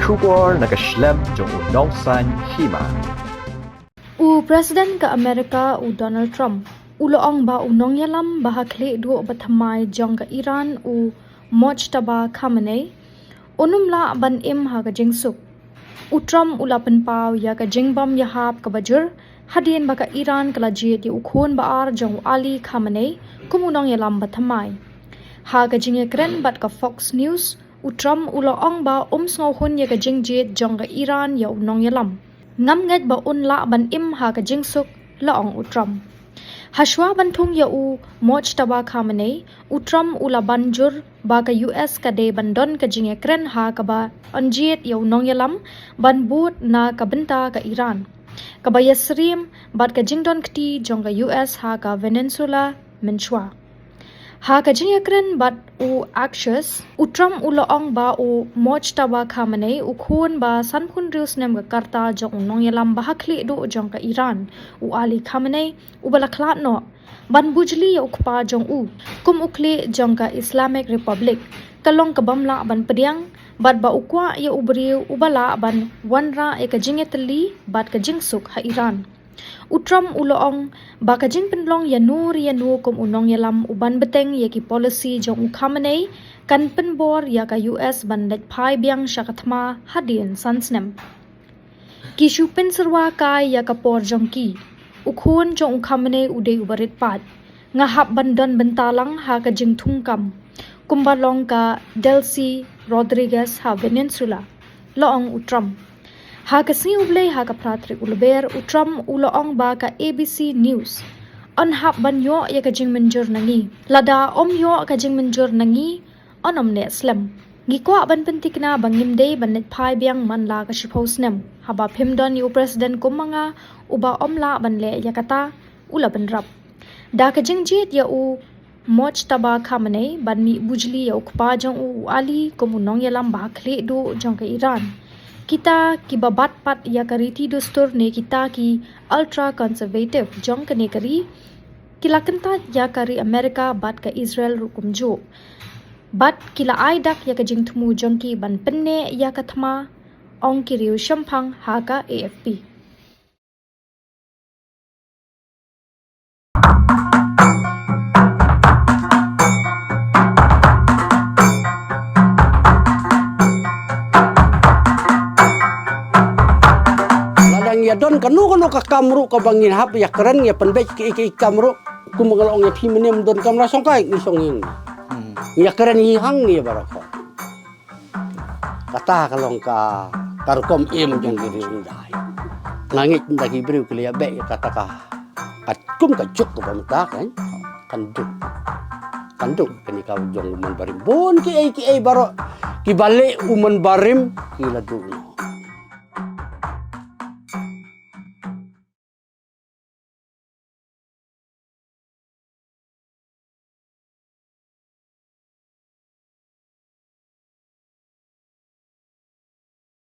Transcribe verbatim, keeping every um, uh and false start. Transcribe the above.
Khubor na ka shlem jong u nongsaiñ hima. U President ka Amerika u Donald Trump u la ong ba u nongïalam ba ha khlieh duh ba thymmai jong ka Iran u Mojtaba Khamenei un ym lah ban im ha ka jingsuk. U Trump u la pynpaw ïa ka jingbym ïahap kaba jur hadien ba ka Iran ka la jied ïa u khun ba ar jong u Ali Khamenei kum u nongïalam ba thymmai. Ha ka jingïakren bad ka Fox News, u Trump u la ong ba um sngewhun ïa ka jingjied jong ka Iran ïa u nongïalam. Ngam ngeit ba un lah ban im ha ka jingsuk, la ong u Trump. Hashwa ban thung ïa u Mojtaba Khamenei, u Trump u la ban jur ba ka U S ka dei ban don ka jingïakren ha kaba yn jied ïa u nongïalam ban bud na ka bynta ka Iran, kaba ïasyriem bad ka jingdon kti jong ka U S ha ka Venezuela mynshuwa. Ha ka jingïakren bad u Axios, u Trump u la ong ba u Mojtaba Khamenei, u khun ba sanphew hynriew snem ka rta jong u nongïalam ba ha khlieh duh jong ka Iran, u Ali Khamenei, uba la khlad noh ban bujli ïa u kpa jong u kum u khlieh jong ka Islamic Republic, ka long kabym lah ban pdiang bad ba u kwah ïa u briew uba lah ban wanrah ïa ka jingïatylli bad ka jingsuk ha Iran. U Trump u la ong ba ka jingpynlong ïano re ïano kum u nongïalam uban bteng ïa ki policy jong u Khamenei kan pynbor ïa ka U S ban leit phai biang sha ka thma hadien san snem. Ki shu pynsyrwa kai ïa ka por jong ki. U khun jong u Khamenei u dei uba rit paid. Nga hap ban don bynta lang ha ka jingthung kam, kumba long ka Delcy Rodriguez ha Venezuela, la ong u Trump. Ha ka sngi U Blei ha ka phra tarik u Lber, u Trump u la ong ba ka A B C News yn hap ban ïoh ïa ka jingmynjur na ngi. Lada ym ïoh ka jingmynjur na ngi, yn ym neh slem. Ngi kwah ban pynthikna ba ngim dei ban leit phai biang man la ka shiphew snem. Haba phim don ïa u President kum ma nga uba ym lah ban leh ïa kata, u la bynrap. Da ka jingjied ïa u Mojtaba Khamenei ban mih bujli ïa u kpa jong u, u Ali, kum u nongïalam ba ha khlieh duh jong ka Iran, kita kiba bat pat ïa ka riti dustur ne kita ki ultra conservative jong kane ka ri ki la kyntait ïa ka ri Amerika bad ka Israel ruh kumjuh. Bad ki la ai dak ïa ka jingthmu jong ki ban pynneh ïa ka thma, ong ki riew shemphang ha ka A F P. Lada ngi ïa don kano kano ka kam ruh kaba ngin hap ïa kren, ïa pynbeit ki, ki kam ruh, kum ba nga la ong ïa phi mynne, ym don kamra shongkai, ngi shong ïing. Hmm. Ngi ïa kren hi hangne baroh. Kata ka long ka, ka rukom im jong ki riew Indai. Nga ngeit mynta ki briew ki la ïa beh ïa kata ka, ka kum ka juk kaba mynta kan, kan duk. Kan duk kane ka jong u Mon Barim. Bun kiei kiei baroh kiba leh u Mon Barim ki la duk noh.